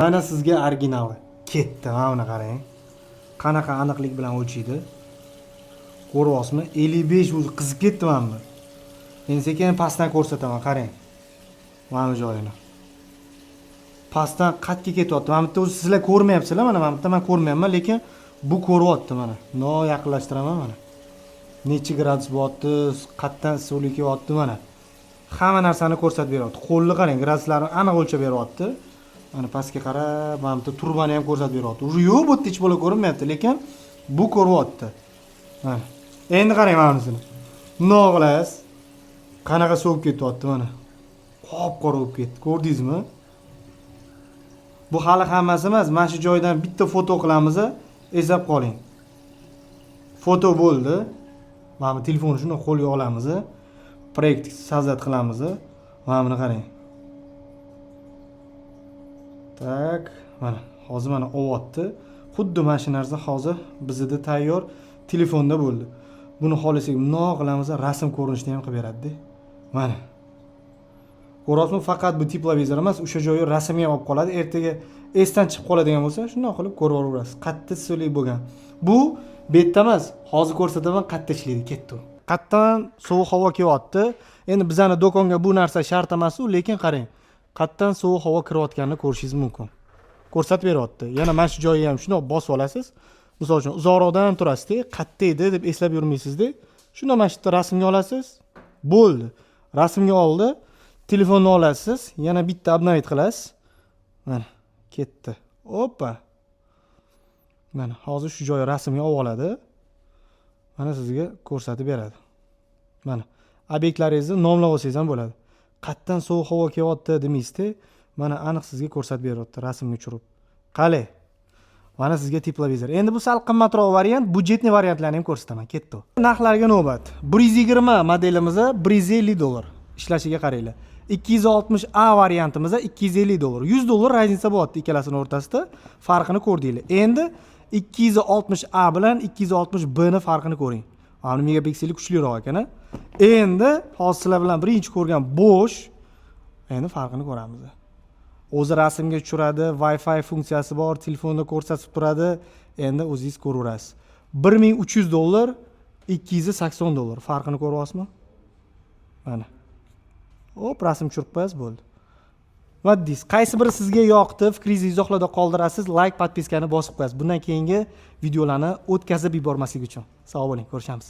Mana sizga originali. Ketdi, mana buni qarang. Qanaqa aniqlik bilan o'lchaydi. Ko'ryapsizmi? 55, o'zi qizib ketdi mana bu. Endi sekin pastdan ko'rsataman, qarang. Mana bu joyini. Pastdan qatga ketyapti. Mana bu yerda o'zi sizlar ko'rmayapsizlar, mana bu yerda men ko'rmayapman, lekin bu ko'ryapti mana. No yaqinlashtiraman mana. Necha gradus bo'lyapti, qayerdan issiqlik kelyapti mana. Hamma narsani ko'rsatib beryapti. Qo'lni qarang, graduslarni aniq o'lchab beryapti. Mana pastga qarab, mana bu yerda trubani ham ko'rsatib beryapti. Уже yo'q, bu yerda hech bola ko'rinmayapti, lekin bu ko'ryapti. Mana. Endi qarang mana bunisini. Bundoq qilasiz. Qanaqa sovib ketyapti mana. Qop-qora bo'lib ketdi. Ko'rdingizmi? Bu hali hammasi emas. Mana shu joydan bitta foto qilamiz, eslab qoling. Foto bo'ldi. Mana bu telefonni shuni qo'lga olamiz. Проект создать qilamiz. Mana buni qarang. Так, mana hozir mana olyapti. Xuddi mana shu narsa hozir bizda tayyor telefonda bo'ldi. Buni xohlasak bundoq qilamiz, rasm ko'rinishida ham qilib beradi-da. Mana. Ko'ryapsizmi? Faqat bu тепловизор emas, o'sha joyi rasmga ham olib qoladi. Ertaga esdan chiqib qoladigan bo'lsa, shundoq qilib ko'rib olaverasiz. Qayerda issiqlik bo'lgan. Bu bu yerda emas, hozir ko'rsataman qayerda ishlaydi, ketdi u. Qayerdan sovuq havo kelyapti. Endi bizani do'konga bu narsa shart emas u, lekin qarang, qayerdan sovuq havo kirayotganini ko'rishingiz mumkin. Ko'rsatib beryapti. Yana mana shu joyiga ham shundoq bosib olasiz. Misol uchun uzoqroqdan turasizda, qayerda edi deb eslab yurmaysizda. Shunda mana shu yerda rasmga olasiz. Bo'ldi. Rasmga oldi. Telefonni olasiz, yana bitta обновить qilasiz. Mana ketdi. Oppa. Mana hozir shu joyi rasmga olib oladi. Mana sizga ko'rsatib beradi. Mana obyektlaringizni nomlab olsangiz ham bo'ladi. Qayerdan sovuq havo kelyapti demaysizda, mana aniq sizga ko'rsatib beryapti rasmga tushirib. Qalay? Mana sizga тепловизор. Endi bu sal qimmatroq variant, бюджетный variantlarni ham ko'rsataman. Ketdi. Narxlarga navbat. 120 modelimiz 150 dollar. Ishlashiga qaranglar. 260 A variantimiz 250 dollar. 100 dollar разница bo'lyapti ikkalasini o'rtasida. Farqini ko'rdinglar. Endi 260 A bilan 260 B ni farqini ko'ring. Mana megapikseli kuchliroq ekan, a? Endi hozir sizlar bilan birinchi ko'rgan Bosch, endi farqini ko'ramiz. O'zi rasmga tushiradi, Wi-Fi funksiyasi bor, telefonda ko'rsatib turadi. Endi o'zingiz ko'raverasiz. 1300 dollar, 280 dollar. Farqini ko'ryapsizmi? Mana. Hop, rasm tushirib qo'yasiz, bo'ldi. Nima deysiz? Qaysi biri sizga yoqdi? Fikringizni izohlarda qoldirasiz, layk, подписка ni bosib qo'yasiz. Bundan keyingi videolarni o'tkazib yubormaslik uchun. Sog' bo'ling, ko'rishamiz.